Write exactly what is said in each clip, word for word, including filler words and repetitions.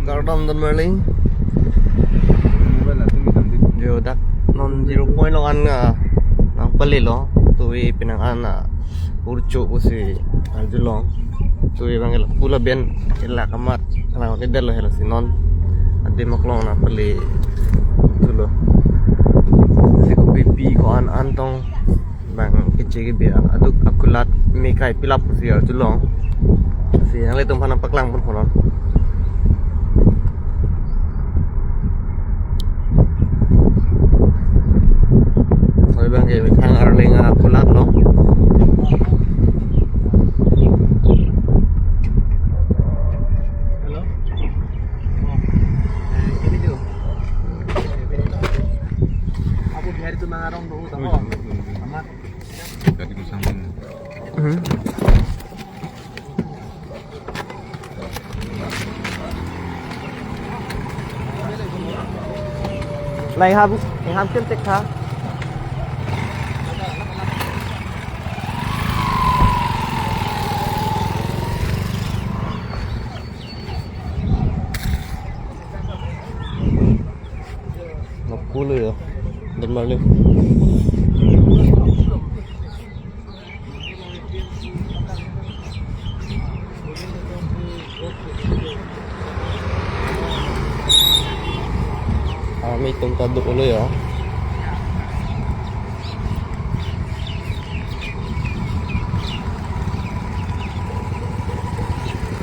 Kardom don marli. Jo, dak non zero point along an, ah, nangpalelo. Tui penang an, ah, urcho pusi arjulong. Tui bang ela pula ben ela kamat. Alang ni delo hela si non. Adi maklong nangpale tulo. Si kopi pi ko-an an tong bang keche kebi aduk akulat me kai pilap si arjulong. Si nanglitum aphan nangpaklang pon konon. Oi bang ke methang arleng akulat lo. Hello. Eh, ini jo. Apo biar itu mangarong dulu, tau? Amat. Tadi kusang. Hmm. Lai ham, lai ham kem tek tha. Nokkulo ya. Don marli. Army atum ta duk-olo ya.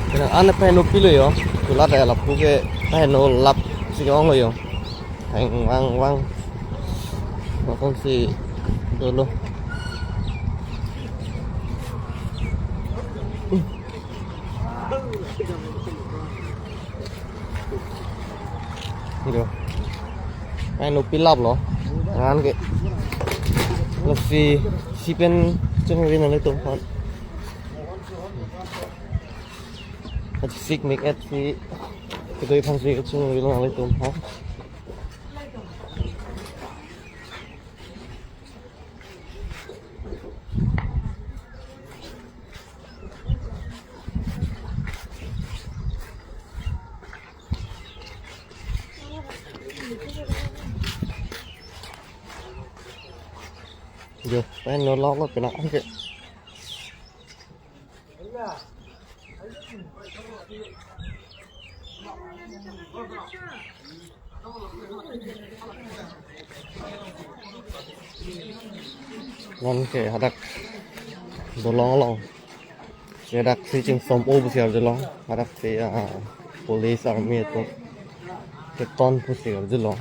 Kena ane pen upilo ya. Kulat ya lapu ke pen ulap si ong lo ya. Hang wang wang. Makon si dolo. Gitu. Main lo pilap lo. Ngan ke. Lo si, si pen cheng rin nanglitum aphan. Sik mek et si. Kedoi aphan si cheng rin nanglitum aphan. Jo, pen no lok lo pena ke. Non ke hadak dolong along. Hadak si chingsom-o pusi arjulong. Hadak si, ah, police army atum keton pusi arjulong.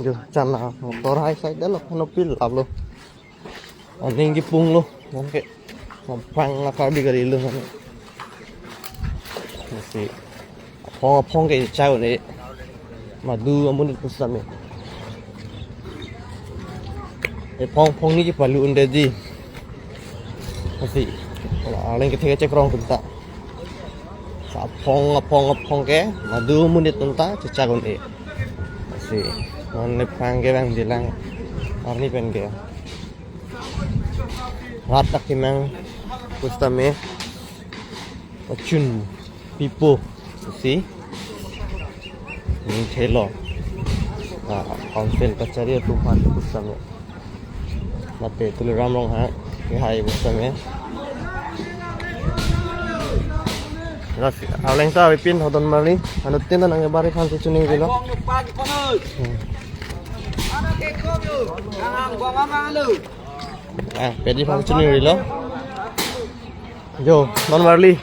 Jo, chana motor hai sai delo, no pilap lo. Aning kipung lo, non ke. Mampang la Karbi gari lo, non. Masi. Aphong aphong ke chai un-e. Madu amonit pusitame. E phong phong ni kepalu un-e di. Masi. Wala arleng kethe ke chekrong atum ta. Sa aphong aphong aphong ke madu amonit atum ta chechak un-e. Masi. Non nephang ke bang jilang. Arni pen ke. Rat akimang pusitame pachun pipo si ning thelo. Ah, council kachari atum aphan pusitame. Mate Tuliram Ronghang kehai pusitame. Ras aleng ta avepin hodon marli. Anuttin ta nang bari aphan si chiningrilo. Hmm. Ah, pedi aphan si chiningrilo. Jo, non marli.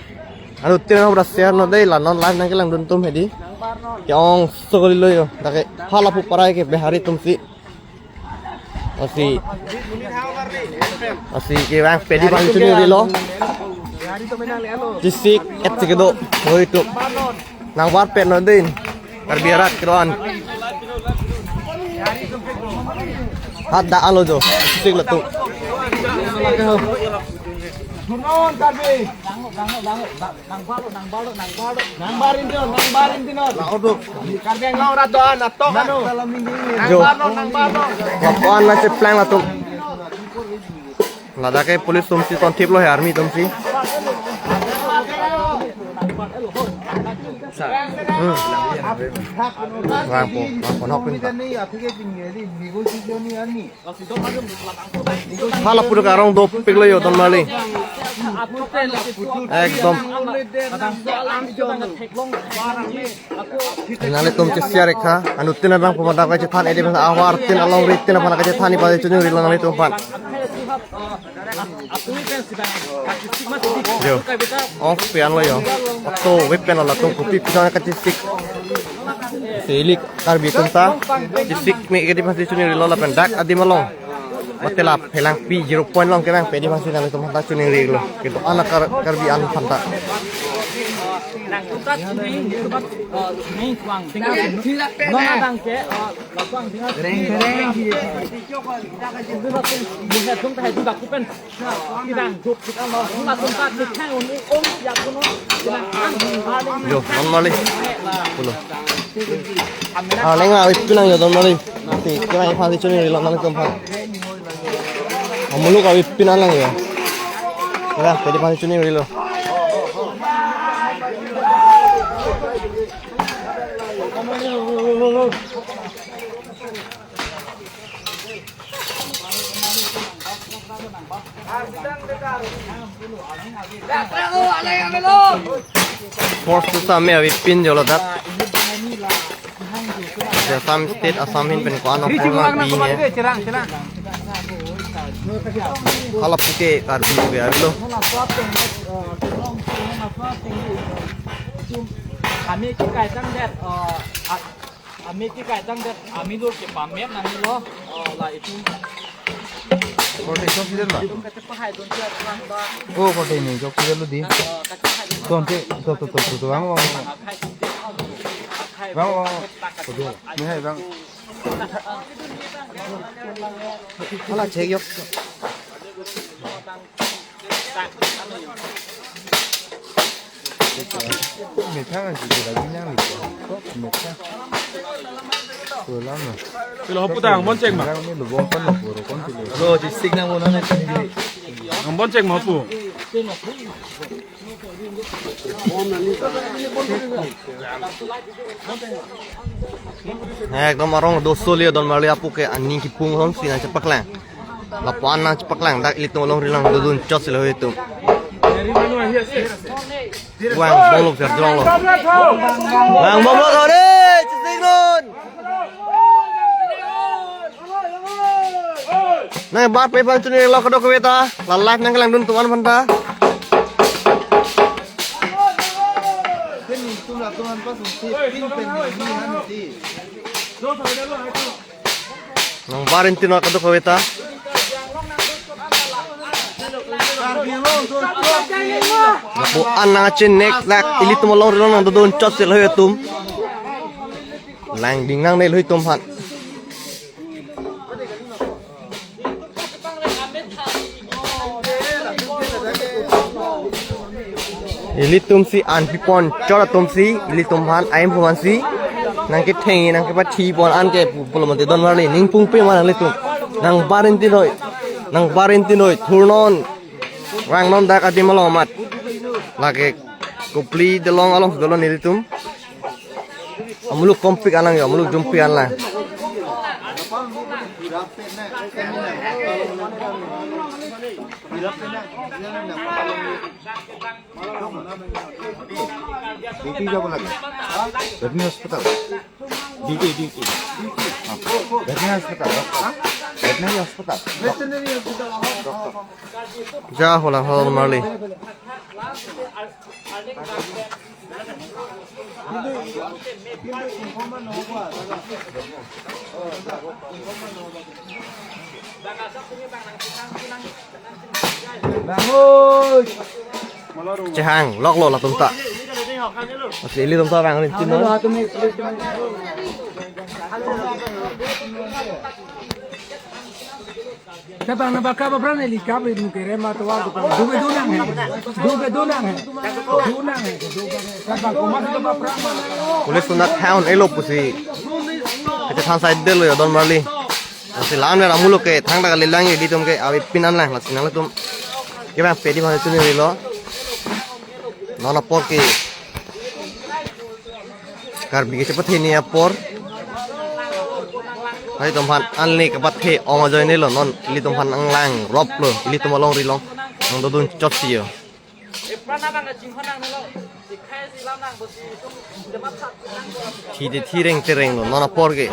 Anuttin nang berhasil no dei la non live nangkelangdun atum hedi. Ke-ong so kalilo jo. Dak ke hala pu parai ke Bihari atum si. Lasi. Lasi ke bang pedi aphan si chiningrilo. Chisik et si kedo. Hoi tu. Nang var pen no din. Karbi arat kedoan. Hat da alo jo. Chisik lo tu. Turun Karbi. Nang, nang, nang, nang balo, nang balo, nang balo. Nang barin dino, nang barin dino. Karbi Anglong rat do-an atok ano. Nang Jo. Balo, nang balo. Lapu-an nangcheplang latum. Ladak ke police atumsi tonthiplo he, army atumsi. Hmm. Vangpo, vangpo nokpin ta. Hala pura karong dopiklo yo, don marli. Ekdom. Nanglitum cheshare kha, anuttin abang pemada kachethan, edi bang awartin alongritin aphan kachethan, iphan chuningri lo nanglitum aphan. Jo. Off pian lo yo. Auto web pen lo latum kopi pian kachesik. Selik Karbi atum ta chesik me, edi aphansi chuningri lo lapen dak adim along. Mate la Phelangpi zero point along kevang pe, edi aphansi nanglitum aphan ta chuningri lo. Kito ala Kar-, Karbi an aphan ta. Nang tutat sini, tutat, eh, sini tuang. Tinggal sini. Nona dang ke, eh, lasuang tinggal sini. Reng, reng. Bukan sini, bukan sini, bukan sini. Kita hidup, kita mau, kita sungguh, kita uni om, ya, kuno. Kita ang, ang, Jo, don marli. Pulo. Ah, leng avi pinang yo, don marli. Ti, kira iphansi chuningri lo nanglitum aphan. Amuluk avi pinang lang yo. Kira, pedi aphansi chuningri lo. Force tu same avi pin jo ladak. Assam State, Assam ahin pen ko-an apor lang pi ne. Hala puke Karbi ke avelo. Kami ke kaitang det, eh, a-, kami ke kaitang det, ami lur ke pamem nang lo, eh, la itum. Protection season ba? Itum kata pahai don siya lang ba. Oh, protection ni, jok season lo di. Eh, kata pahai don. Ton te, to, to, to, to, to, bang, bang, bang. Akhai sinte, akhai. Bang, bang, bang. Oke, ni hai, bang. Hala, check yok. Methang aji kira binyang ni ko. Methang. Pulang na. Pilo hapu tang, bon check ma. Binyang ni lubong kan lo puro kon pilo. Lo, di signal mo na ni. Ang bon check ma hapu. Ekdom arong do soli, don marli apu ke aning kipung hon si nangchepaklang. Lapu-an nangchepaklang, dak ilitum alongri lang dodun chot si lo itum. Vang bomlo, serjong lo. Vang bomlo, kau deh, chisik nun. Nangbat pe aphan chuningri lo kadokave ta. La live nangkelangdun atum aphan ta. Nangbarin tin lo kadokave ta. Lapu-an nangchinek dak ilitum alongri lo nangdodun chot si lo itum. Langding nangne lo itum aphan. Ilitum si an pipon chot atum si, ilitum aphan aim phuman si nangketheng, nangkepathi pon an ke pu-, pulo mati don marli, ning pung pe ma nanglitum. Nangbarin tin noi, nangbarin tin noi, thurnon, vangnon dak adim along amat. Lake Kopili dolong along dolo nelitum. Amuluk kompik an lang yo, amuluk jumpik an lang. Duty যাব লাগে। Veterinary hospital. Duty, duty. অ। Veterinary hospital, doctor. Veterinary hospital. Ja hola, hola, marli. Chehang, loklo latum ta. Masi ilitum ta vangrin tin non. Tabang na baka babra ne likap ri nu kere ma towa ko. Duke dunang he. Duke dunang he. Dunang he. Tabang ko ma ke babra ma. Police sunat town elo pusi. Kete than side de lo ya don marli. Asi lan mera mulo ke thang daga lelang ilitum ke avepin an lang lasi nangtum. Kebang pedi bang chunilo. Non apor ke Karbi kechepathe ni apor. Hai tumphan anle kapathe ong ajoine lo non ilitum phan nanglang rop lo ilitum alongri along nangdodun chotsi yo. Thi te thi reng te reng lo non apor ke.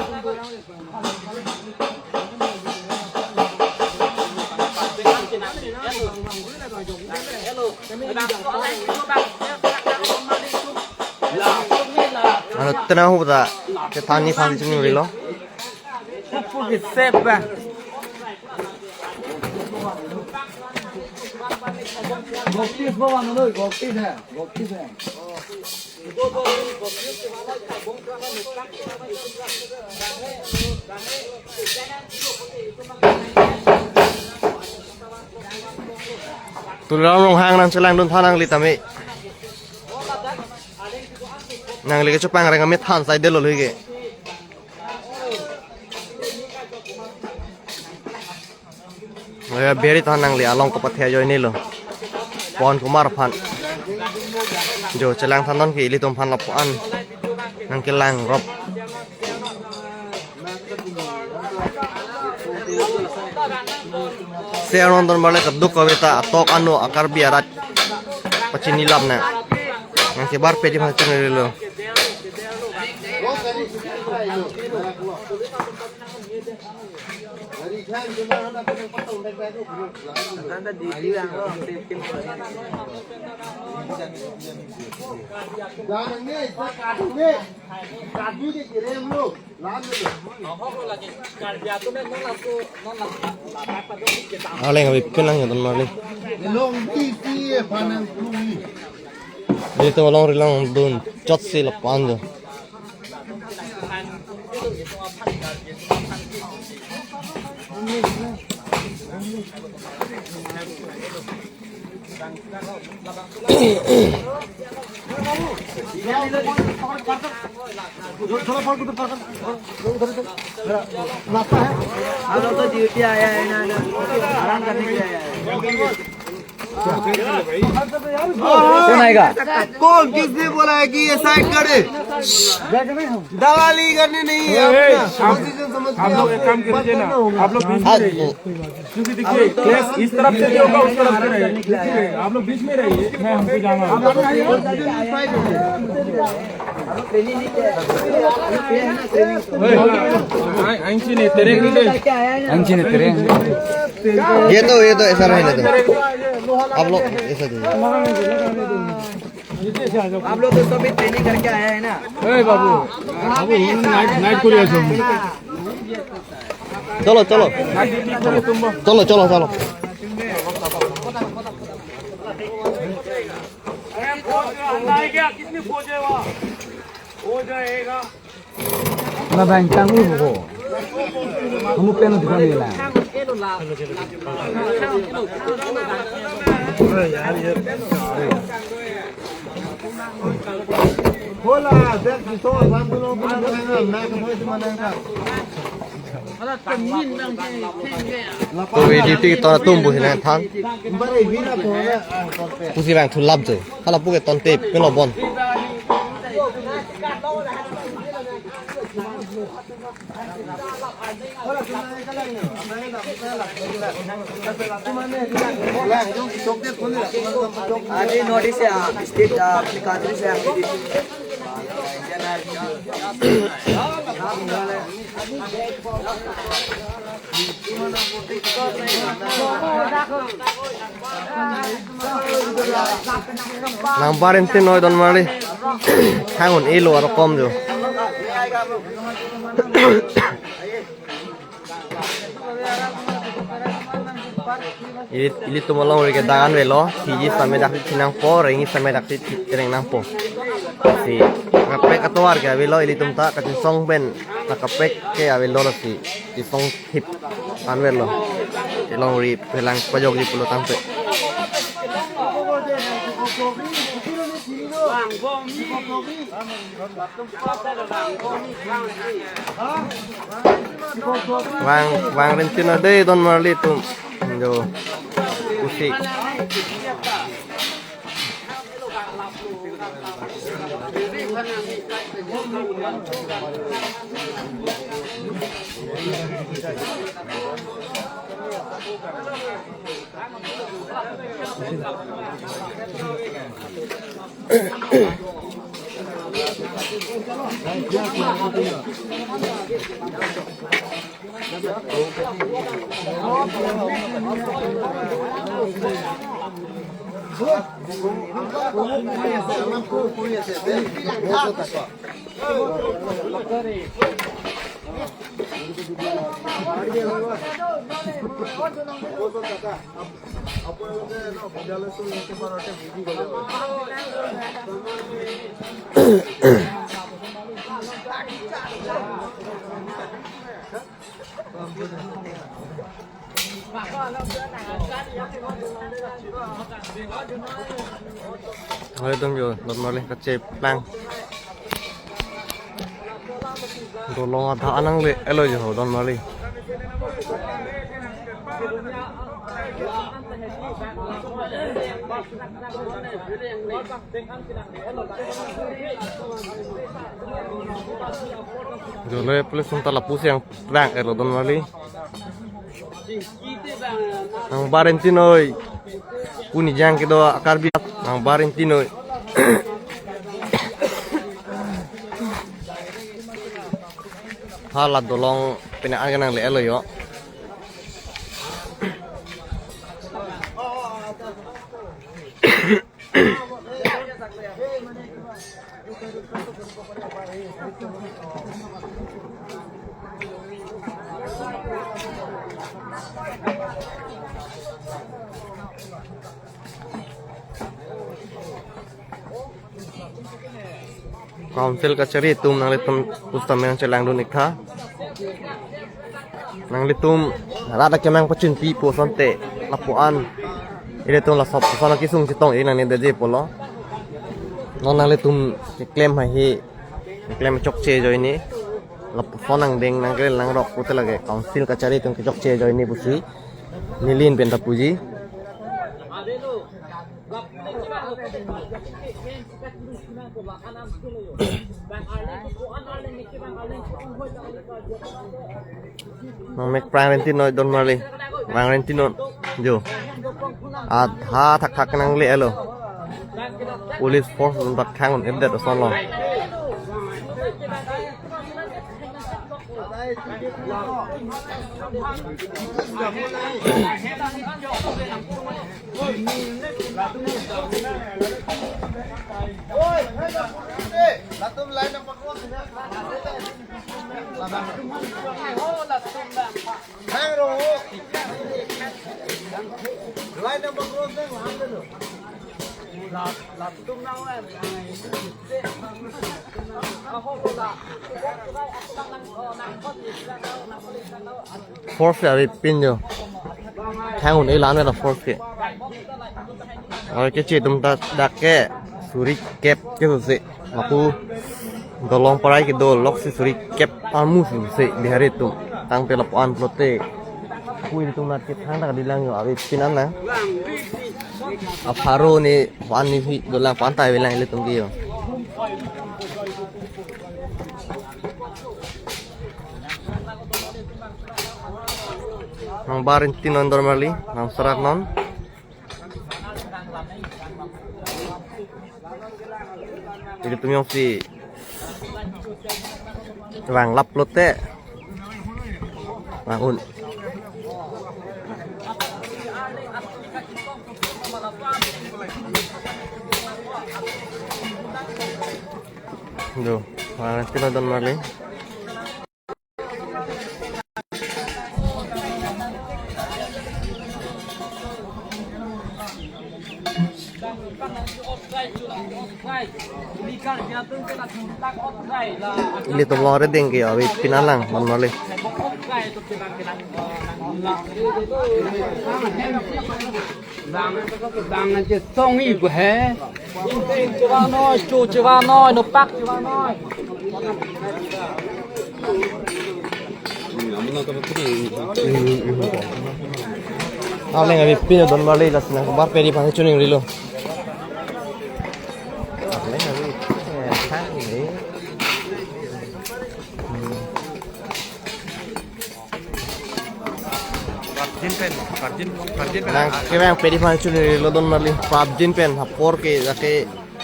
Ano tena hu ta ke thani thani chunilo. Gopi is bawa nalo, gopi hai, gopi hai. Tuliram Ronghang nangchelangdun tha nangli tame. Nangli ke chupang reng amit than side de lo lhi ke. Aya beri than nangli along kapathe ajoine lo. Pon Kumar aphan. Jo chelang than non ke ilitum phan lapu-an nangkelang rop. Share non don marle kaduk kave ta atok ano a Karbi arat pachini lap na. Nangkebar pedi phan chunilo. Aleng abi penang ya don marli. Ilitum alongri langdun chotsi lapu-an jo. हम लोग तो ड्यूटी आया है ना, ना, आराम करने के लिए आया है। कौन आएगा? कौन, किसने बोला है कि ये साइड करे? दलाली करनी नहीं है, अपना पोजीशन समझ के आप लोग एक काम कीजिए ना, आप लोग बीच में रहिए। क्योंकि देखिए, क्लैश इस तरफ से भी होगा, उस तरफ से रहिए। आप लोग बीच में रहिए, मैं हमको जाना होगा। Ang sini tereng ni deh. Ang sini tereng. ये तो, ये तो ऐसा रहने दो। आप लोग ऐसा दीजिए। आप लोग तो सभी ट्रेनिंग करके आया है ना? ए बाबू, बाबू, नाइट, नाइट को लिया था। चलो, चलो। चलो, चलो, चलो। अंडा है क्या? कितनी फौज है वहाँ? हो जाएगा। Labang tang ur ko. Kamu pen dukan ni la. Hola, देख, किसो, हम लोग को ना, ना, ना, कोई तुम्हारे ना। Pu ke duty keton atum pu si nangthan. Pu si bang thu lap jo. Hala pu ke ton tep ke lo bon. आज ही नॉर्थ ईस्ट से, आ, स्टेट, आ, अपने कंट्री से आ। Nang barin tin noi don mali. Hangun ilo aro kom jo. Ili, ilitum alongri ke dagan velo, thiji same dak thinangpo, rengi same dak thi, thi, reng nangpo. Si, kaprek atovar ke avelo, ilitum ta, kachisong pen, Nakaprek ke avelo lasi, isong thip anverlo. Ilongri pelang pajokji pulo tangte. Vang, vang rintin ade don marli atum. Jo, pusi. Hoi, dong jo, don marli kacheplang. Dolong adha anang le-elo jo, don marli. Jo le police unta lapusi nangplang-etlo don marli. Nang barin tinoi. Puni jang kedo Karbi nang barin tinoi. Hala dolong pine anke nangle-elo jo. Council kachari atum nanglitum pusitame nangchelangdun-iktha. Nanglitum rat akemang pachunpipo asonte lapu-an ilitum laso ason akesung chetong-ik nangne detji pulo. Non nanglitum keklem haihe, keklem chokche ajoine. Lapuson angdeng nangkele nangrok pute lake council kachari atum kechokche ajoine pusi neli pen ta puji. Nangmek prang rintin noi don marli. Prang rintin noi. Jo. Adha thakthak nangle-elo. Police force unbat khang un-edet asonlo. Force avepin jo. Khang un-e la-an lo force ke. Oi, keche atum ta dak ke suri kep ke suse. Lapu dolong parai kedo loksi suri kep armu suse Bihari atum. Tangte lapu-an pulote. Pu ilitum nat kethang ta kalilang jo, avepin an nang. Apharo ne wan ne hi dolang pan ta avelang ilitum ke jo. Nang barin tin non don marli, nang serak non. Ilitum jongsi vanglap lote vang un. Do, vanglap tin non don marli. Ilitum longri ding ke avi pinalang Don Marli. Bang aja song ibu he. Chevanoi, chu chevanoi, nopak chevanoi. Aleng avi pin Don Marli, lasi nangbar pedi aphan choningrilo. Aleng avi, eh, thang ni. Nangkevang pedi aphan choningrilo Don Marli, prapjin pen apor ke jake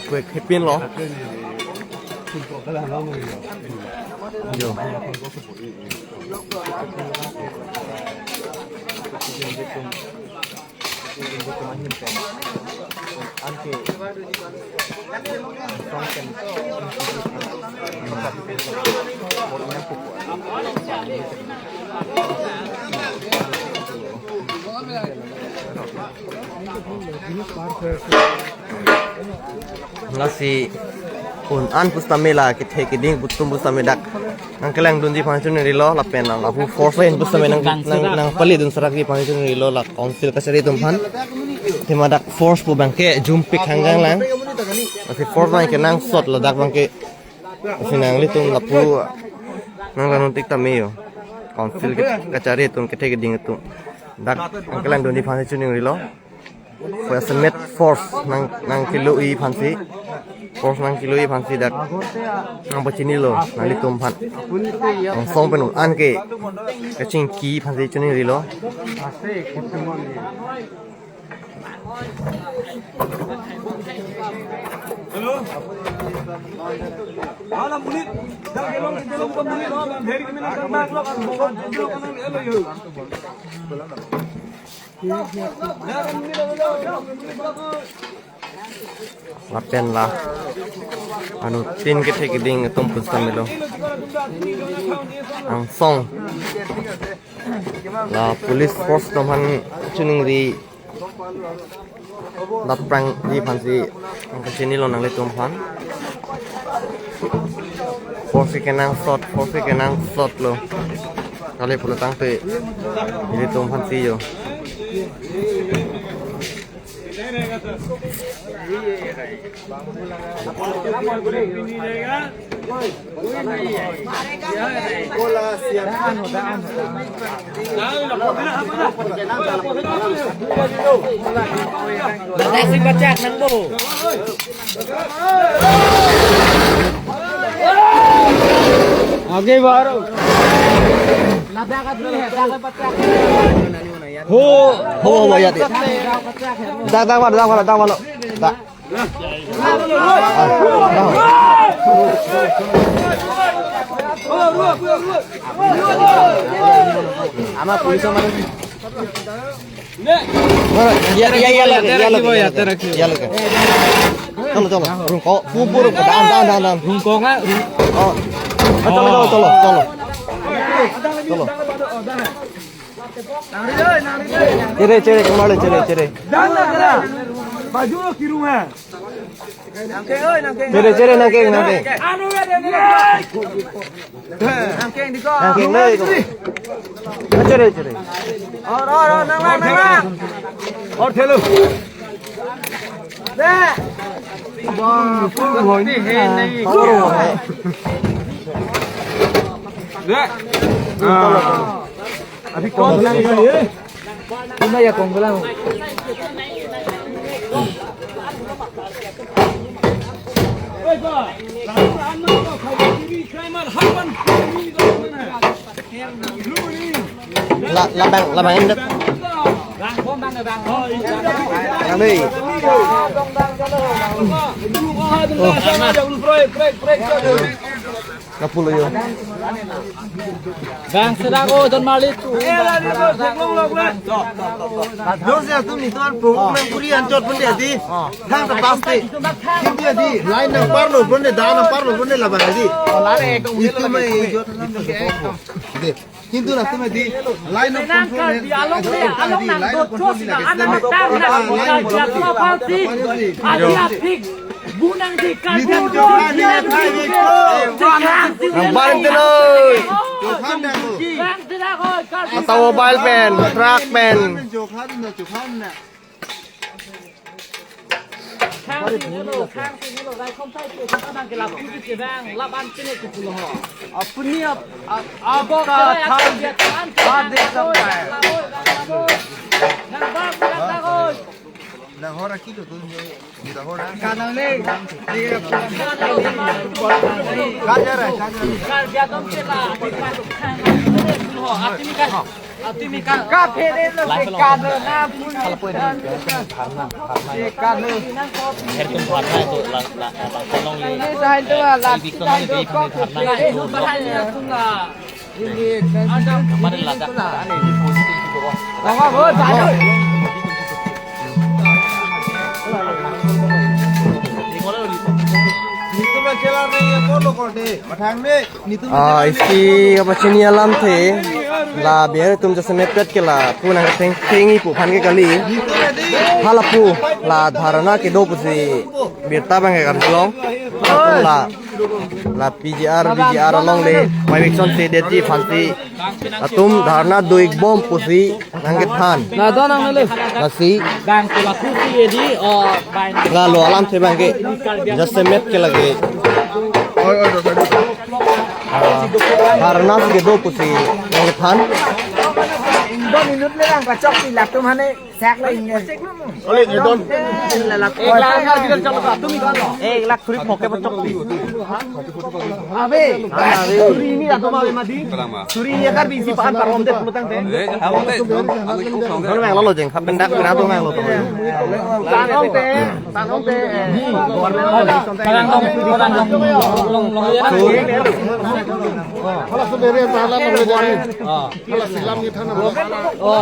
kwek hepin lo. Jo. Lasi un-an pusitame la kethe keding atum pusitame dak nangkelangdunji aphan choningrilo lapen la lapu force lahin pusitame nang nang nangpalidun sarakji aphan choningrilo la council kachari atum aphan. Athema dak force pu abangke jumpik hanggang lang. Lasi force abangke nangsot ladak abangke. Lasi nanglitum lapu nanglang tik tame jo. Council ke kachari atum kethe keding atum. Dak nangkelangdunji aphan choningrilo. Kua semet force nang nangkelo-i aphansi. Force nangkelo-i aphansi dak nangpachinilo nanglitum aphan. Angsong pen un-an ke kachingki aphansi choningrilo. Lapen la anuttin kethe keding atum pusitame lo. Angsong la police force atum aphan choningri dapprangji aphansi nangkachinilo nanglitum aphan. Force kenangsot, force kenangsot lo. Kali pulo tangte ilitum aphansi jo. Batasi pacak nang bo. Age baro. Ho, ho, ho, ya, ya. Dak, dak, dak, dak, dak, dak. Dak. Ama police mana? Iya, iya, iya, lagi, iya, lagi, iya, lagi. Iya, lagi. Chalo, chalo. Rungko, pupur, dan, dan, dan, dan. Rungko nga, rung- Oh. Ah, chalo, chalo, chalo, chalo. Chalo. Chere, chere, kemana chere, chere. Baju lo kirung hai. Chere, chere, nangkeng, nangkeng. Nangkeng dei ko. Nangkeng dei ko. Ah, chere, chere. Aur, aur, aur, nang lang, nang lang. Aur thelo. Dei. Wah, full hoy ni. Dei. Ah. Abhi kaun lang ye? Tuna ya kong lang. La, labang, labang em dek. Kami. Oh. Kapulo yo. Bang sedang o Don Marli tu. Dos ya tum ni tuan pung nang puri anchot pun dia di. Thang ke plastik. Kim dia di. Line nang parlo pun dia, dan nang parlo pun dia labang di. Itu mai jot nang. Di. Hintu latum di line of control, along le, along nang line of control, anak tang nang line of control. Adi apik, bunang di Karbi Anglong. Nang balik dulu. Atau mobile pen, truck pen. Khang si nelo, khang si nelo, rai khom thai ke, khom thai ke lapu ke bang, laban ke ne ke pulo ho. Apuni ap, ap, abo ka tham, ade sampai. Nang bang, nang bang, oi. Nang hora kilo tu, nang hora. Kanang le. Kajar hai, kajar. Kar dia dom ke la, khang, khang, khang, ho, ati ni ka. Ka phere lo se ka lo na pun. Se ka lo. Her tum dharna itu lang, lang, lang, tolong li. Ini saya itu lah, kita itu kok phere lo. Kemarin lah, dah. Bawa, bawa, bawa. Itu mah jalan ni, apa lo kau deh? Matang ni. Ah, isi apa chini alamthe la biar tum jasemet pet ke lapu nangthengthengji pu aphan ke kali. Halapu la dharna kedo pusi birta abang ke kachelong. La, la P G R, V G R along le mai eviction si detji aphansi latum dharna do-ik bom pusi nangkethan. Na do nang nele. Lasi. Bang ke lapu si edi, oh, bang. Lalo alamthe abang ke jasemet ke lake. Oi, oi, oi, oi. Ah, dharna si kedo pusi nangkethan. Dua minute le lang kachok si latum hane sak le inge. Ole, ni don. Ek lakh, ek lakh suri phok ke pachok si. Abe, suri ni atum abe mati. Suri ni akan bisi pahan parom de pulo tangte. Anu yang lolo jeng, hapen dak pernah tuh yang lolo. Tanong te, tanong te. Kadang dong, kadang dong, long, long, long, ya. Kalau sendiri yang tahan lama boleh jadi. Kalau silam kita nama.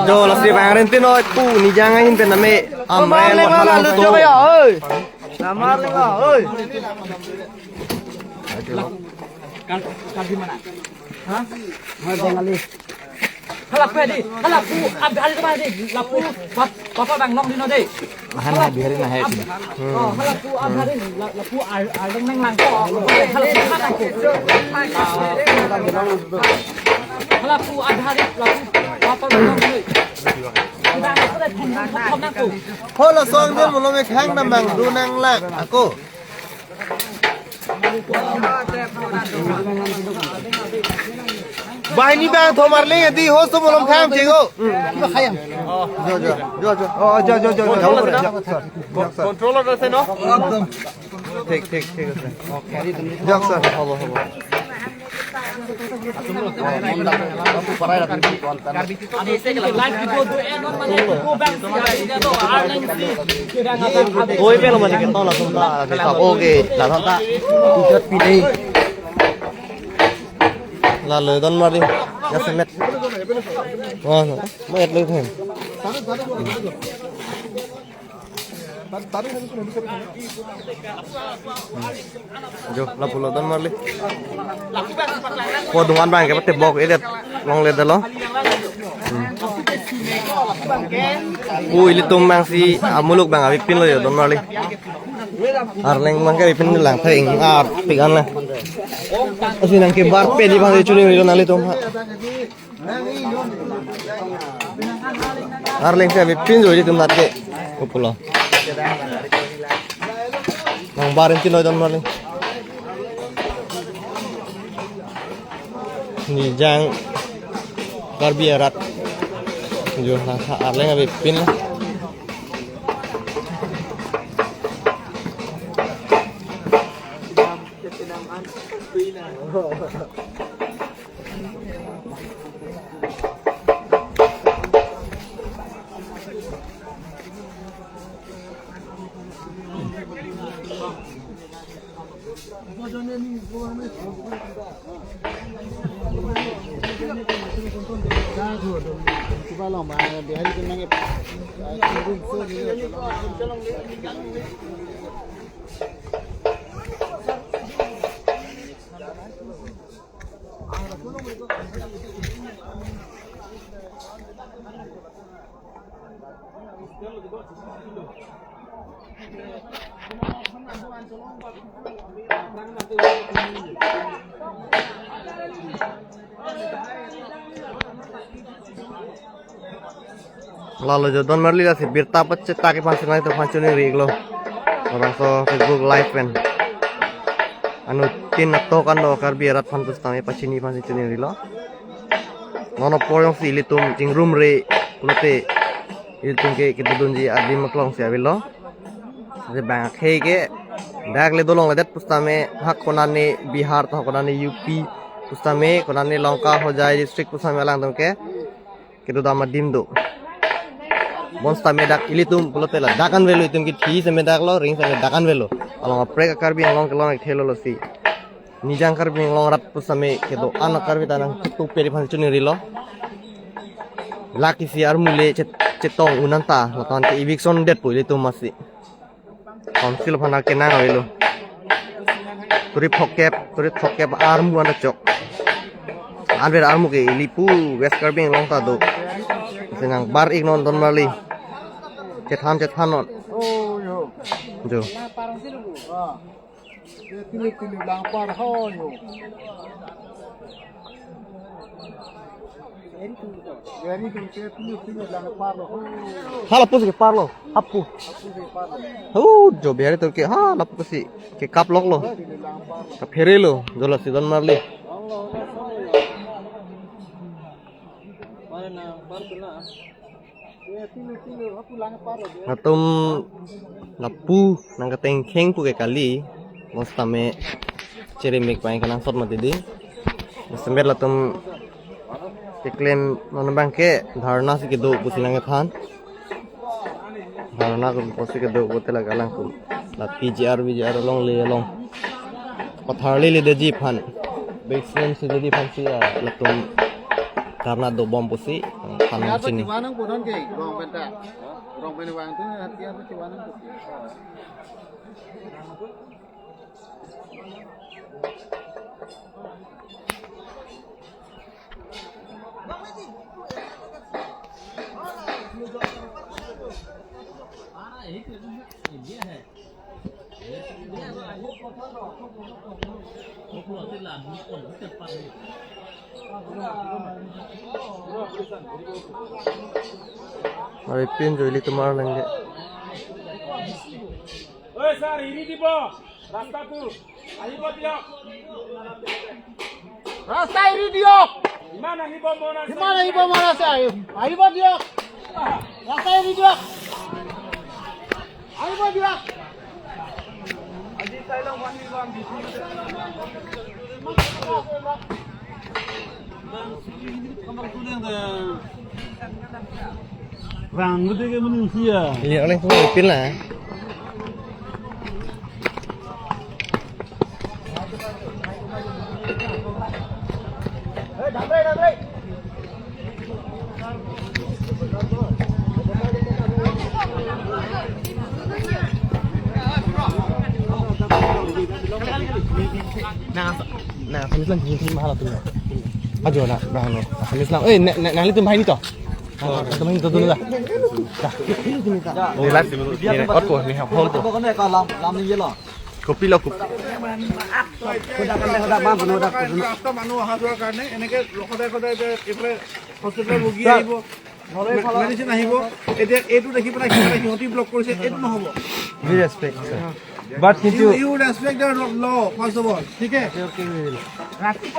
Jo, lasi bang Rentin oi, pu ni jangan hinten name Amrel. Lalu coba ya, oi. Namar lima, oi. Kan, kan di mana? Hah? Mana Bengali? Halapu adi, halapu abhari kemana di? Lapu pap-, papa bang long di no di. Mahan na biharin na hai sini. Oh, halapu abhari, la-, lapu ar-, arleng nang lang ko. Halapu mana ko? Halapu abhari, lapu papa bang long di. Kita apa dah thong thong thong nang ko. Holo song dia belum ek hang namang du nang lang ako. Banghini bang thom arleng adi ho so molom kham chego. Jo, jo, jo, jo. Oh, jo, jo, jo, jo. Control ase no? Ekdom. Thik, thik, thik ase. Jok, sir. Hobo, hobo. Oi, pelo mati ke tola sumta, ke kap, oke, la santa. Ijat pilih. Lalo don mari, jasemet. Wah, no. Mo et lo them. Jo, lapu lo don marli. Po dungan bang ke pate bok edet long le dalo. Hmm. Pu ilitum bang si amuluk bang avepin lo jo don marli. Arleng bang ke avepin lang theng arpik an la. Asi nang ke bar pe di bang chuni lo nangli tum ha. Arleng si avepin jo ilitum nat ke. Upulo. Nang barin tinoi don marli. Ni jang Karbi arat. Jo, ha, ha, arleng avepin la. Lalo jo don marli, lasi birta pachethak aphan si nangtum aphan choningri iklo. Labangso Facebook Live pen. Anuttin atok an do Karbi arat aphan pusitame pachini aphan si choningrilo. Non apor jongsi ilitum chingrumre pulote ilitum ke kedodunji adim aklong si avelo. Lasi bang akhei ke dak le dolongledet pusitame, ha konane Bihar to, ha konane U P pusitame, konane Lanka Hojai district pusitame alangtum ke kedodam adim do. Bonsitame dak ilitum pulote ladak an avelo, itum kithi seme daklo, ring seme dak an avelo. Along kaprek a-Karbi Anglong kelong ik thelo, lasi Nijang Karbi Anglong arat pusitame kedo-an a-Karbi ta nangtup peri aphan choningrilo. Lake isi armu le chet-, chetong un anta, latum ke eviction detpo ilitum masi. Council aphan akenang avelo. Turi phokep, turi phokep armu anta chok. Anver armu ke ili pu West Karbi Anglong ta do. Lasi nangbar iknon don marli. Chethan chethan non. Jo. Hala pusi keparlo, hapu. Hu, jo bihari turke, ha, lapu pusi kekap loklo. Kapherelo, jo lasi don marli. Latum lapu nangkatengkheng pu ke kali, bonsitame cheremik pai kenangsot mati di. Sempet latum keklem non abang ke dharna si kedo pusi nangkethan. Dharna kum pusi kedo pute la alangtum la P G R, V G R along le along patharli le detji aphan. Bek snem si detji aphan si, ah, latum dharna dobom pusi, ah, than nangchini. Kimanang punon ke, rong penta. Rong penta vang tu, hati apa kimanang tu. Aripin jo ilitum arleng ke. Oi, sir, এৰি দিব ৰাস্তাটো। আহিব দিয়ক। ৰাস্তা এৰি দিয়ক। ইমান আহিব মন আছে। ইমান আহিব মন আছে, আহিব, আহিব দিয়ক। ৰাস্তা এৰি দিয়ক। আহিব দিয়ক। আজি চাই লওঁ, আহিব, আমি Rang gede ke manusia. Iya, oleh semua pil lah. Nah, nah, Assamese lang, hindi mahal ito. Ajo na, na, no. Assamese lang. Eh, na, na, nanglitum bahai ni to. Ah, teman itu dulu dah. Dah. Ini live, ini record ko, ini home ko. Kopi lo, kopi. ৰাস্তা মানুহ অহা যোৱাৰ কাৰণে এনেকে সদায় সদায় যে এইফালে হস্পিটেলৰ ৰোগী আহিব, মেডিচিন আহিব, এতিয়া এইটো দেখি পেলাই সিহঁতে সিহঁতি ব্লক কৰিছে, এইটো নহ'ব। We respect, sir. But কিন্তু You, you respect the law, first of all, ठीक है? Okay, okay, we will.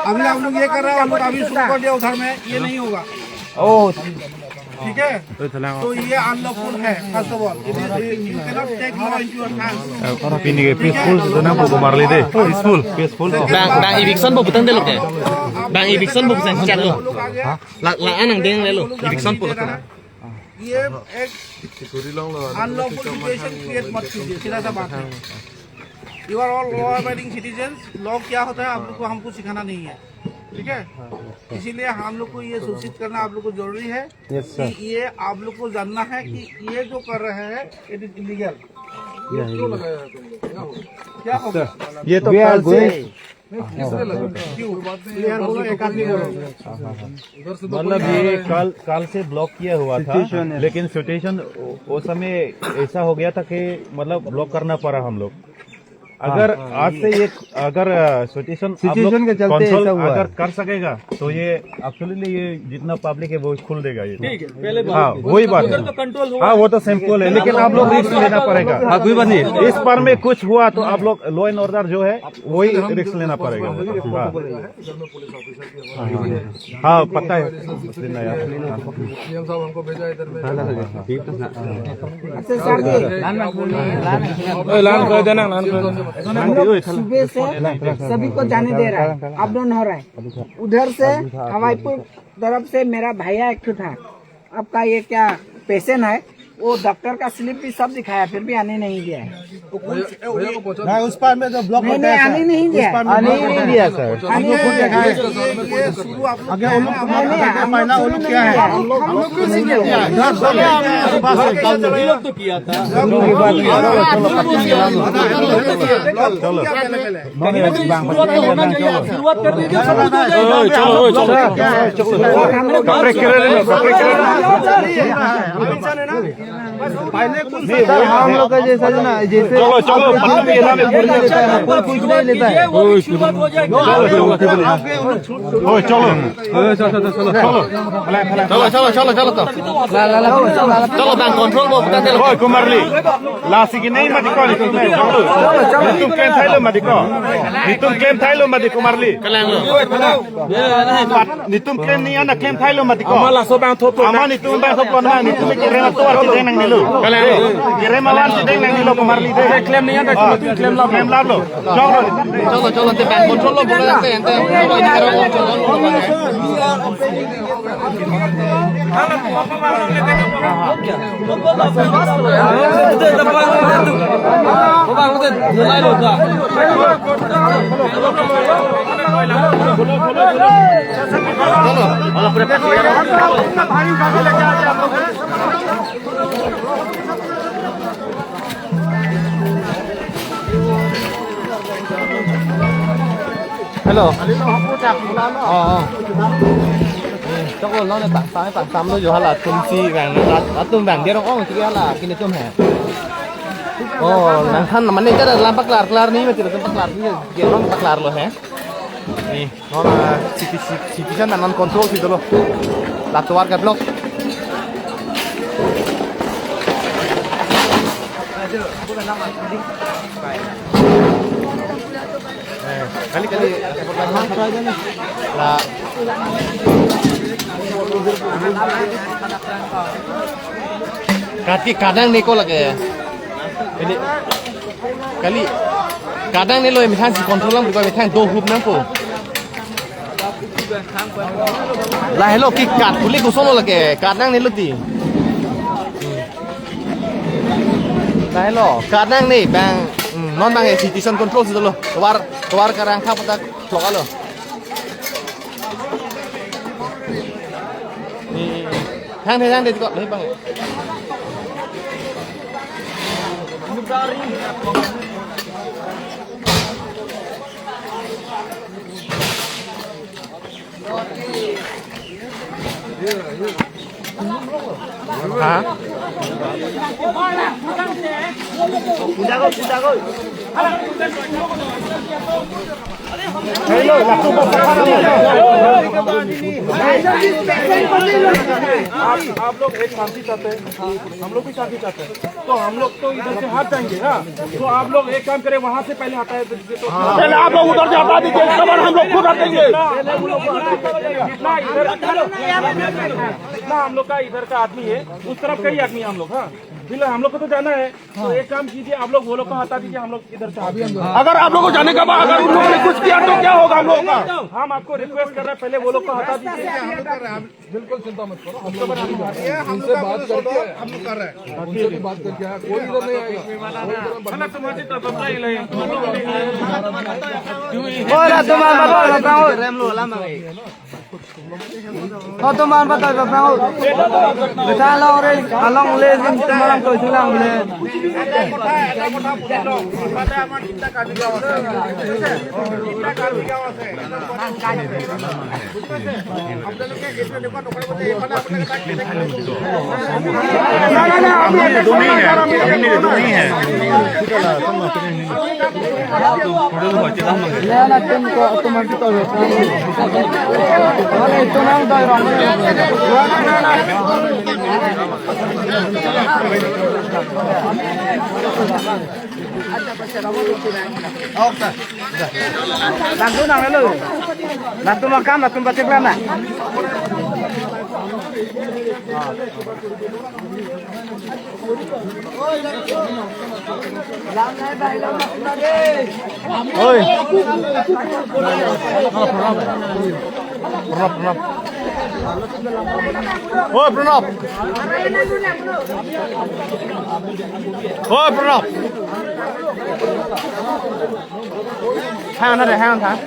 अभी आप लोग ये कर रहे हो, हम लोग अभी शुरू कर दिया उधर में, ये नहीं होगा। Oh, ठीक है? तो ये अनलॉफुल है, first of all। It is, you cannot take law into your hands। Pini ke peaceful, sudah na, bu marli de. Peaceful, peaceful. Bang, bang eviction bu butang de lo ke. Bang eviction bu butang chat lo. Hah? La, la anang deng le lo. Eviction pu lo. ये एक unlawful situation create मत कीजिए, सीधा सा बात है। You are all law abiding citizens। Law क्या होता है आप लोग को हमको सिखाना नहीं है, ठीक है? इसीलिए हम लोग को ये सूचित करना आप लोग को जरूरी है। Yes, sir। कि ये आप लोग को जानना है कि ये जो कर रहे हैं, it is illegal। क्या होगा? ये तो कल से नहीं, तीसरे लगा। क्यों? कोई बात नहीं है, क्लियर होगा, एक आदमी करो। हाँ, हाँ, हाँ। उधर से तो मतलब, कोई आ रहा ये है। कल, कल से ब्लॉक किया हुआ था, सिचुएशन है। लेकिन सिचुएशन वो, वो समय ऐसा हो गया था कि, मतलब, ब्लॉक करना पड़ा हम लोग। हाँ। अगर आज से ये, अगर, अ, सिचुएशन आप लोग सिचुएशन के चलते कंट्रोल ऐसा हुआ अगर है। कर सकेगा, तो ये एब्सोल्युटली ये जितना पब्लिक है, वो खुल देगा ये। ठीक है, पहले हाँ, बात वही बात उधर है। तो कंट्रोल हुआ हाँ, है। वो तो सिंपल है, लेकिन आप लोग रिस्क लेना पड़ेगा। हाँ, कोई बात नहीं। इस बार में कुछ हुआ तो आप लोग लॉ एंड ऑर्डर जो है, वही रिस्क लेना पड़ेगा। हाँ। हाँ, पता है। सीएम साहब हमको भेजा इधर में। अच्छा, सर जी। ओए, लान कर देना, लान कर देना। हम लोग सुबह से सभी को जाने दे रहा है, अप डाउन हो रहा है। उधर से हवाईपुर तरफ से मेरा भैया एक ठो था, आपका ये क्या पेशेंट है, वो डॉक्टर का स्लिप भी सब दिखाया, फिर भी आने नहीं दिया है। वो कौन भैया, भैया को पहुंचा ना, दो। उस पार में जो ब्लॉक नहीं, होता नहीं, है, आने सर, नहीं उस दिया। पार में आने ब्लॉक नहीं होता है। दिया, सर। आने हमको खुद नहीं देखा है। दिया। आगे वो लोग नहीं, नहीं, पहला वो लोग क्या है? हम लोग, हम लोग को नहीं दिया। इधर से बस ये लोग तो किया था। शुरू के बाद चलो, चलो, चलो, चलो। शुरुआत होना चाहिए, शुरुआत कर दीजिए, शुरुआत हो जाएगा। कपड़े किरे ले लो, कपड़े किरे ले लो। पहले कौन सा नहीं, वो हम लोग का जैसा जो ना, जैसे चलो, चलो, पता नहीं, ये ना कोई पूछ नहीं लेता है। शुरुआत हो जाएगा। ओए, चलो। चलो, चलो, चलो, चलो। चलो, चलो, चलो, चलो। ला, ला, ला, ला, ला। चलो, bang control bo, bukan, चलो। ओए, कुमारली। Lasi ke nai mati ko, netum claim thailo mati ko. Netum claim thailo mati ko, Kumarli. Netum claim nai ana claim thailo mati ko. Ama laso bang thop ama netum bang thop na, netum ke rema tovar ke deng nangnelo. Ke rema wan ke deng nangnelo, Kumarli de. Claim nai ana, netum claim la. Claim la lo. Cholo, cholo, te bang control lo, bolo ante, ante. Hello. Oh, oh. Choklo, non ne pangsam, pangsam lo jo hala, atum si bang, atum bang, dia rong ong si hala, kini atum he. Oh, nangthan mane jara lam paklar, klar ni mati, lam paklar ni, dia rong paklar lo he. Ni, non, ah, city, city, city kan non control si dolo. Latuar ke block. Eh, kali, kali. Nah. Kati kadang neko lagi. Kali, kali. Kadang nelo methang si control lang, bukan methang do hup nangpo. Lahelo ke kat puli kusono lake, kat nangnelo ti. Lahelo, kat nangne bang, hmm, non bang, eh, citizen control si dolo. Tovar, tovar karang kha patak, klok alo. Ni, ni, ni. Hang de, hang de, kok, ni bang. Ha? आप, आप लोग एक शांति चाहते हैं, हम लोग भी शांति चाहते हैं। तो हम लोग तो इधर से हट जाएंगे, हाँ। तो आप लोग एक काम करें, वहाँ से पहले हटाए दीजिए तो। पहले आप लोग उधर से हटा दीजिए, उसके बाद हम लोग खुद हटेंगे। जितना इधर, जितना हम लोग का इधर का आदमी है, उस तरफ का ही आदमी है हम लोग, हाँ। फिलहाल हम लोग को तो जाना है, तो एक काम कीजिए, आप लोग वो लोग को हटा दीजिए, हम लोग इधर से हट जाएंगे। अगर आप लोग को जाने का बाद अगर उन लोगों ने कुछ किया तो क्या होगा हम लोगों का? हम आपको रिक्वेस्ट कर रहे हैं, पहले वो लोग को हटा दीजिए। बिल्कुल चिंता मत करो, हम लोग ये हम लोग का बात करके हम लोग कर रहे हैं। उनसे भी बात करके आया, कोई इधर नहीं आएगा। Hola, tuma, baba, hola, tuma, hola. Kotoman batai bapang. Beta along re, along le, jin teman along toi sulang le. Latum nang lo. Latum akam, latum batik lana. Oi. Pranab, Pranab. Oi, Pranab. Oi, Pranab. Hang on, hang on, hang on.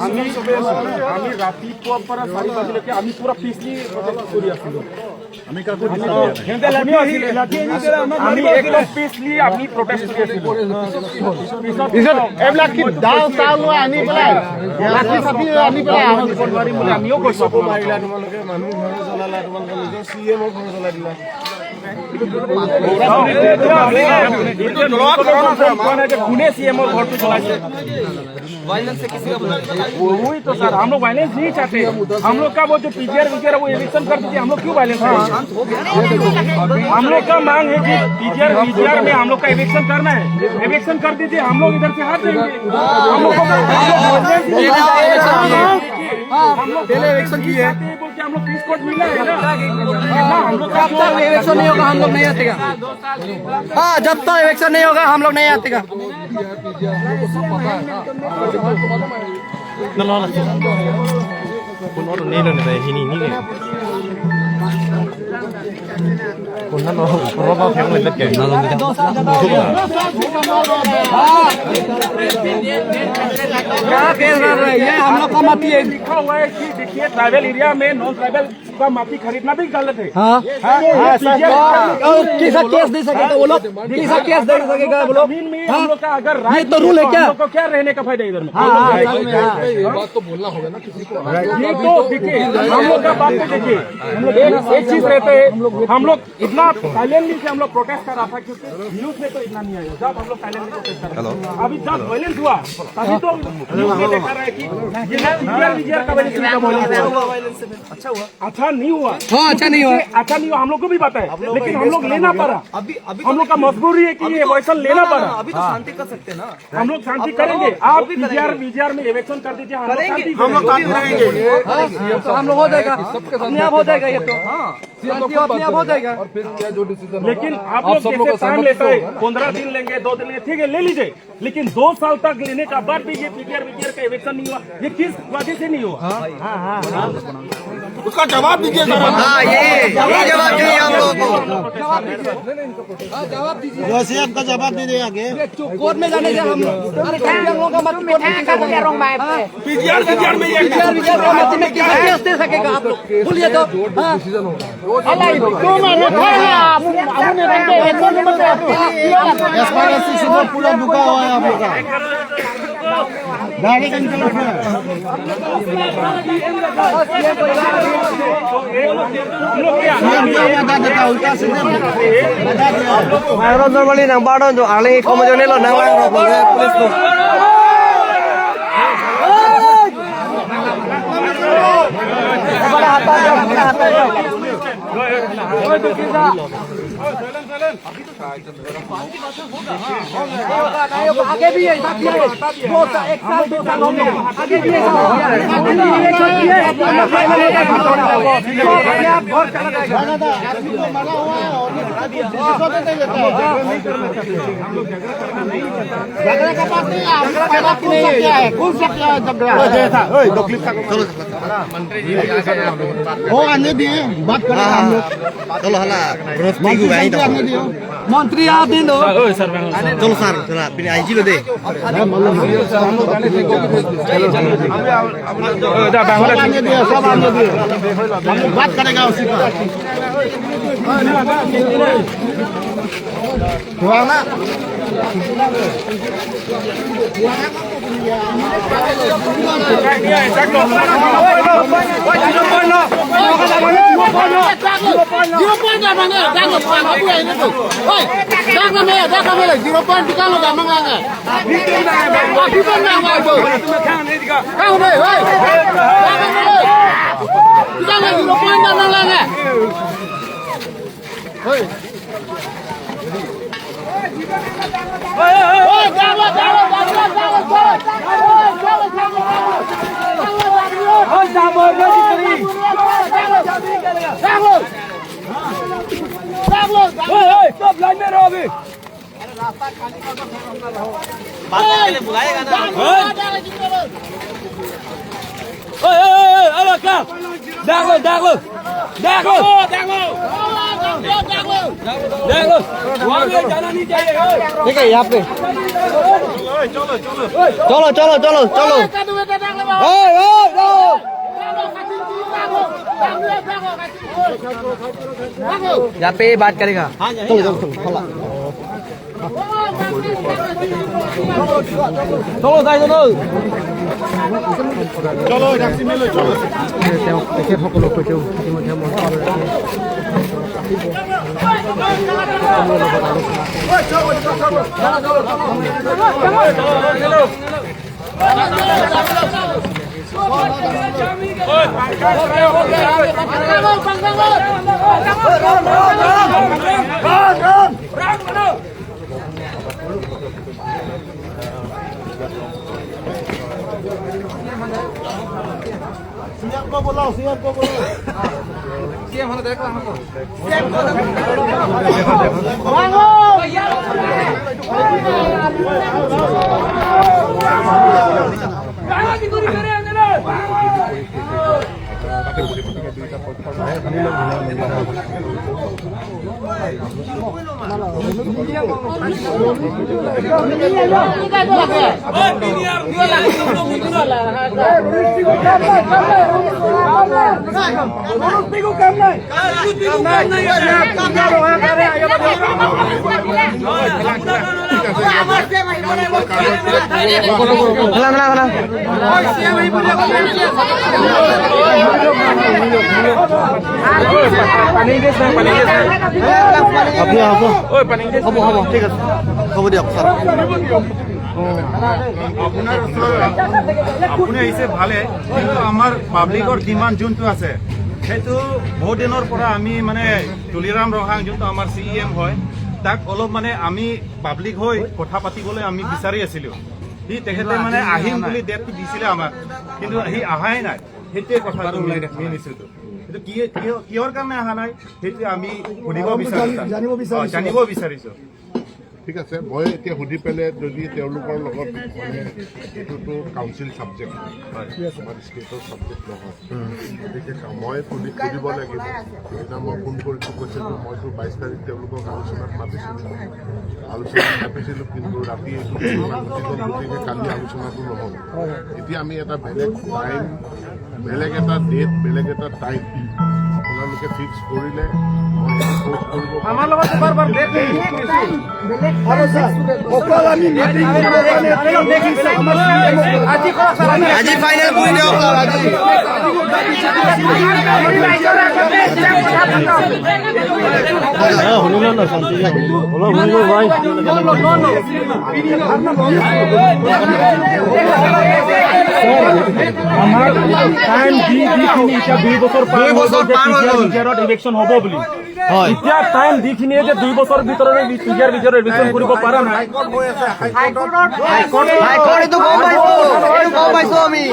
আমি, আমি ৰাতিপুৱাৰ পৰা চাৰি বাজিলৈকে আমি পুৰা পিছলি প্ৰটেষ্ট কৰি আছিলো। আমি কাকো disturb দিয়া নাই। সিহঁতে লাঠি, লাঠি আনি পেলাই আমাক আমি মাৰিব একদম আছিলে। পিছলি আমি প্ৰটেষ্ট কৰি আছিলো। পিছত এইবিলাক কি দাও চাও লৈ আনি পেলাই, লাঠি চাঠি আনি পেলাই আহক। আমিও কৈছো আপোনালোকক। মাৰিলা তোমালোকে, মানুহ ঘৰ জ্বলালা, তোমালোকে নিজৰ চি এমৰ ঘৰ জ্বলাই দিলা। এইটো কোৱা নাই যে কোনে চি এমৰ ঘৰটো জ্বলাইছে। वही तो सर, हम लोग वायलेंस नहीं चाहते। हम लोग का वो जो पीजीआर वीजीआर वो एविक्शन कर दीजिए, हम लोग क्यों वायलेंस करेंगे? हम लोग का मांग है कि पीजीआर वीजीआर में हम लोग का एविक्शन करना है, एविक्शन कर दीजिए, हम लोग इधर से हट जाएंगे। हम लोग को, हम लोग वायलेंस नहीं चाहते। हम लोग पहले एविक्शन किए। चाहते हैं बोल के हम लोग पीस कोर्ट मिला है ना? हाँ, हम लोग का जब तक इलेक्शन नहीं होगा, हम लोग नहीं आतेगा। हाँ, जब तक इलेक्शन नहीं होगा, हम लोग नहीं आतेगा। Nalo na. Kuno to nilo na hini ni ke. Kuno no roba pheng le ke. Nalo ni. क्या कह रहा है? ये हम लोग का माटी है। लिखा हुआ है कि देखिए, ट्राइबल एरिया में नॉन ट्राइबल का माटी खरीदना भी गलत है। हाँ। हाँ, हाँ, सर। और कैसा केस दे सकेगा वो लोग? कैसा केस दे सकेगा वो लोग? जमीन में हम लोग का अगर ये तो रूल है क्या? हम लोग को क्या रहने का फायदा इधर में? हाँ, हाँ, हाँ। ये बात तो बोलना होगा ना किसी को। ये तो देखिए, हम लोग का बात तो देखिए, हम लोग एक, एक चीज रहते हैं, हम लोग इतना साइलेंटली से हम लोग प्रोटेस्ट कर रहा था क्योंकि न्यूज में तो इतना नहीं आया। जब हम लोग साइलेंटली प्रोटेस्ट कर रहे थे, अभी जब वायलेंस हुआ, तभी तो न्यूज में देखा रहा है कि ये पीजीआर वीजीआर का वजह से इनका वायलेंस हुआ। अच्छा नहीं हुआ। हाँ, अच्छा नहीं हुआ। अच्छा नहीं हुआ, हम लोग को भी पता है, लेकिन हम लोग लेना पड़ा। अभी, अभी हम लोग का मजबूरी है कि ये एविक्शन लेना पड़ा। अभी तो शांति कर सकते हैं ना। हम लोग शांति करेंगे। आप पीजीआर वीजीआर में एविक्शन कर दीजिए, हम लोग शांति करेंगे। हम लोग शांति करेंगे। हाँ, तो हम लोग हो जाएगा, अपने आप हो जाएगा ये तो। हाँ, शांति अपने आप हो जाएगा। और फिर क्या जो डिसीजन होगा, लेकिन आप लोग जैसे टाइम लेता है, पंद्रह दिन लेंगे, दो दिन लेंगे, ठीक है, ले लीजिए। लेकिन दो साल तक लेने का बाद भी ये पीजीआर वीजीआर का एविक्शन नहीं हुआ, ये किस वजह से नहीं हुआ? उसका जवाब दीजिए सर। हाँ, ये, ये जवाब चाहिए हम लोगों को। जवाब दीजिए। हाँ, जवाब दीजिए। वैसे आपका जवाब दे देंगे आगे। ये चुप, कोर्ट में जाने से हम, अरे, क्या हम लोगों का मत कोर्ट में क्या करेंगे? हाँ। पीजीआर वीजीआर में ये पीजीआर वीजीआर का मत में किसी केस दे सकेगा आप लोग? बोलिए तो। हाँ। एसपीआरएससी से तो पूरा झुका हुआ है आप लोग का। डायरेक्ट इनके लोग हैं। सीएम को बता देता, उल्टा सीधे बता दिया। Nang baro normally nang baro jo ale komo jo nelo nang lang ro ko police ko. आगे भी ऐसा किया है। दो साल, एक साल, दो साल हो गया। आगे भी ऐसा हो गया। आगे भी ऐसा किया है। अपने आप घर चला जाएगा। झगड़ा का बात नहीं है, आपको पैदा कौन सा किया है, कौन सा किया है झगड़ा? वो आने दिए, बात करें हम लोग। चलो, हाला, बृहस्पति को मंत्री जी आने दिए। मंत्री आ दिन दो। चलो सर, चला, pini aiji lo de. सब आने दिए, सब आने दिए। हम लोग बात करेगा उसी पर। Zero point na mane, dak lo pang abu ai na tu. Oi, dak na me, dak na me, zero point tikang lo dak mang ang. Abu pang na mai tu. Kang me, oi. Dak na me. Tikang lo zero point na mang ang. Oi. Oi, oi, stop, line mein raho abhi. Oi, oi, oi, oi, alo ka. Daklo, daklo. Daklo. Daklo. Wahan pe jana nahi chahiye, oi. ठीक है, यहाँ पे। चलो, चलो, चलो, चलो। ओए, ओए, ओए। यहाँ पे बात करेगा। चलो, चलो, चलो, चलो। চলো, যাই, চলো। চলো, ট্যাক্সি মেলে, চলো। তেওঁ তেখেতসকলক তেওঁ ইতিমধ্যে মঞ্চলৈ सीएम को बुलाओ, सीएम को बुलाओ। सीएम होने देख रहा हमको। আপুনি আহক। হ'ব, হ'ব, ঠিক আছে, হ'ব দিয়ক ছাৰ। আপোনাৰ ওচৰত আপুনি আহিছে ভালে, কিন্তু আমাৰ পাব্লিকৰ ডিমাণ্ড যোনটো আছে, সেইটো বহুত দিনৰ পৰা আমি মানে তুলিৰাম ৰংহাং যোনটো আমাৰ চি ই এম হয়, তাক অলপ মানে আমি পাব্লিক হৈ কথা পাতিবলৈ আমি বিচাৰি আছিলো। সি তেখেতে মানে আহিম বুলি ডেটটো দিছিলে আমাক, কিন্তু সি অহাই নাই। সেইটোৱে কথা মেইন ইছ্যুটো। এইটো কি, কিয়, কিহৰ কাৰণে অহা নাই, সেইটো আমি সুধিব বিচাৰিছো। জানিব বিচাৰিছো। অ, জানিব বিচাৰিছো। ঠিক আছে, মই এতিয়া সুধি পেলাই যদি তেওঁলোকৰ লগত, মানে, এইটোতো কাউন্সিল ছাবজেক্ট হয়, আমাৰ ষ্টেটৰ ছাবজেক্ট নহয়। গতিকে মই সুধি, সুধিব লাগিব। সেইদিনা মই ফোন কৰিছোঁ, কৈছে যে মইতো বাইছ তাৰিখ তেওঁলোকক আলোচনাত মাতিছিলোঁ, আলোচনাত মাতিছিলোঁ, কিন্তু ৰাতি এইটো ঘটনা ঘটি গ'ল, গতিকে কালি আলোচনাটো নহ'ল। এতিয়া আমি এটা বেলেগ টাইম, বেলেগ এটা ডেট, বেলেগ এটা টাইম আপোনালোকে ফিক্স কৰিলে মই সেইটো পোষ্ট কৰিব পাৰিম। আমাৰ লগত বাৰ বাৰ ডেট নিদিয়ে বেছি। আৰু ছাৰ, অকল আমি মিটিং কৰিবৰ কাৰণে আজি ফাইনেল কৰি দিয়ক ছাৰ, আজি। আমাৰ টাইম দি দি কিনি এতিয়া দুই বছৰ পাৰ দুই বছৰ হৈ গ'ল যে পাৰ হৈ পি জি আৰ গ'ল। পি জি আৰত ইলেকশ্যন হ'ব বুলি। হয়। এতিয়া টাইম দি কিনে যে দুই বছৰ ভিতৰত পি জি আৰ, পি জি আৰ ৰিজেকশ্যন কৰিব পৰা নাই। হাইকোৰ্ট, এইটো গম পাইছো, এইটো গম পাইছো আমি।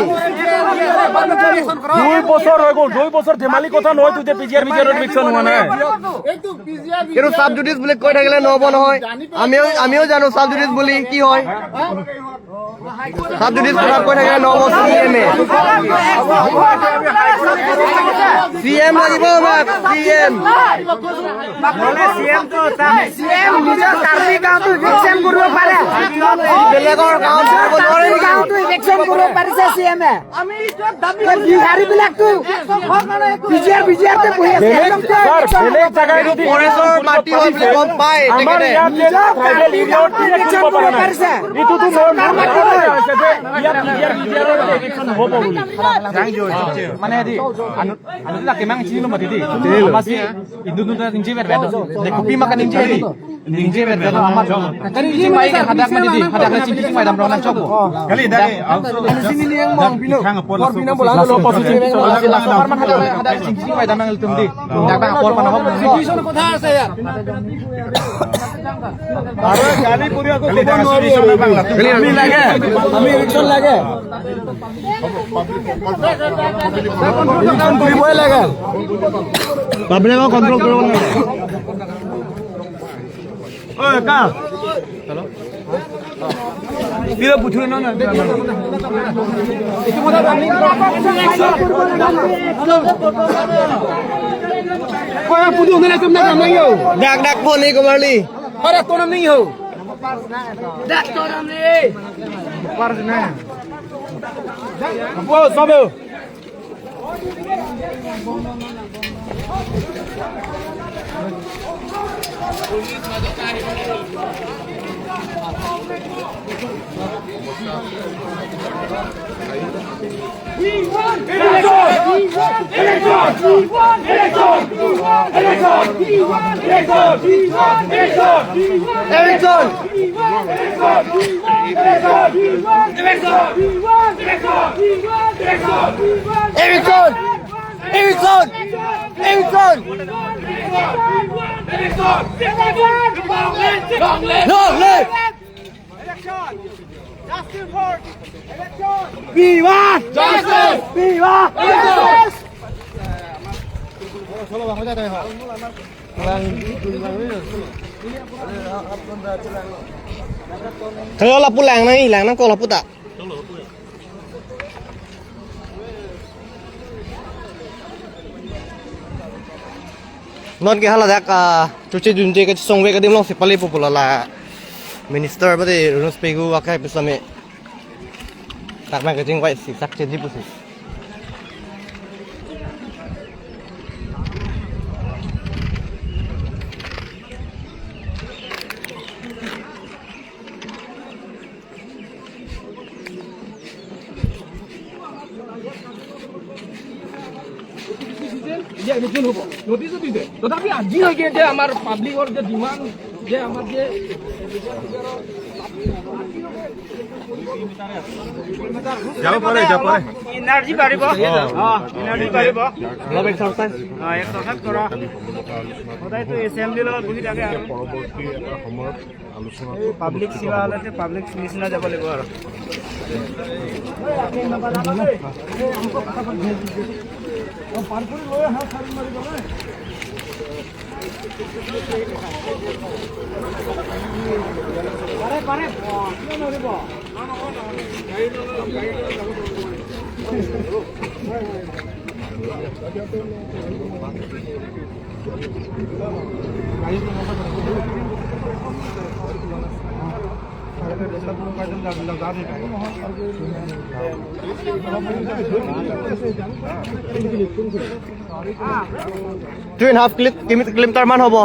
দুই বছৰ হৈ গ'ল, দুই বছৰ ধেমালি কথা নহয় তো, যে পি জি আৰ, পি জি আৰ ৰিজেকশ্যন হোৱা নাই। এইটো চাব জুডিচ বুলি কৈ থাকিলে নহ'ব নহয়। আমিও, আমিও জানো চাব জুডিচ বুলি কি হয়। চাব জুডিচ কথা কৈ থাকিলে নহ'ব, C M A. C M লাগিব আমাক, চি এম। নহ'লে চি এম টো চা-, চি এম নিজৰ কাৰ্বি গাঁওটো ইভিকশ্যন কৰিব পাৰে। বেলেগৰ গাঁৱত কৰিব নোৱাৰে নেকি? গাঁওটো ইভিকশ্যন কৰিব পাৰিছে চি এম এ। এই বিহাৰী বিলাকতো পি জি আৰ, পি জি আৰ তে বহি আছে। বেলেগ, ছাৰ, বেলেগ জাগাত যদি ফৰেষ্টৰ মাটি হয় বুলি গম পায় আমাৰ তেখেতে। ইয়াত যে ট্ৰাইবেল এৰিয়াত ইলেকশ্যন কৰিব পাৰিছে। এইটোতো মোৰ, মোৰ মাটি নহয়। ইয়াত পি জি আৰ, পি জি আৰ ৰ ইলেকশ্যন হ'ব বুলি। মানে, হেৰি, আনো-, আনোতে তাকে মাং চিনি লম মাটি দেই। চিনি লম। আমাৰ চি-, ইন্দু দুটা নিংজি বেৰ বেৰ। দে, কপি মাকা নিংজি হেৰি। Ningje ber ber amat. Ningje bai kan hadak ma didi, hadak na chingki chingbai dam rona chokbo. Kali dak, eh, also. Sini ni yang mau bino. Kang apor laso. Laso pasu chingki chingki. Laso par man hadak, hadak chingki chingbai dam nang tum di. Dak dak apor mana hok. Situation kotha ase yaar. Are kali puri ako kali dak situation na bang la. Kali ami lage. Ami eviction lage. Eviction koriboi lage. Public control koribo lage. Oi, ka? Hello? Pira puthu na na. Koi puthu na na tum na kam nahi ho. Dak dak po nahi ko marli. Para to nahi ho. Dak to nahi. Par na. Apo sabe. We want election! We want election! We want election! We want election! We want election! We want election! Election! We want election! We want election! We want election! We want election! We want election! Eviction! Eviction! Eviction! Long live! Long live! Election! Justice for election! We want justice! We want justice! Kalo lapu lang nang, lang nang ko lapu ta. Non ke haladak, ah, chuche junje kachesongve adim alongsi pale popular la Minister bade Ronghang Pegu akai pusitame. Dak nang kachingvai si sak chedi pusi. এতিয়া eviction হ'ব, নটিচো দিছে। তথাপি আজিলৈকে যে আমাৰ পাব্লিকৰ যে ডিমাণ্ড, যে আমাৰ যে যাব পাৰে, যাব পাৰে। এনাৰ্জি বাঢ়িব। অ। অ, এনাৰ্জি বাঢ়িব। অলপ এক্সাৰচাইজ। অ, এক্সাৰচাইজ কৰা। সদায়তো এছেম্বলি লগত বহি থাকে আৰু। পৰৱৰ্তী এটা সময়ত আলোচনা। পাব্লিক সেৱা হ'লে পাব্লিক নিচিনা যাব লাগিব আৰু। Two and a half kilo-, kilometer man hobo.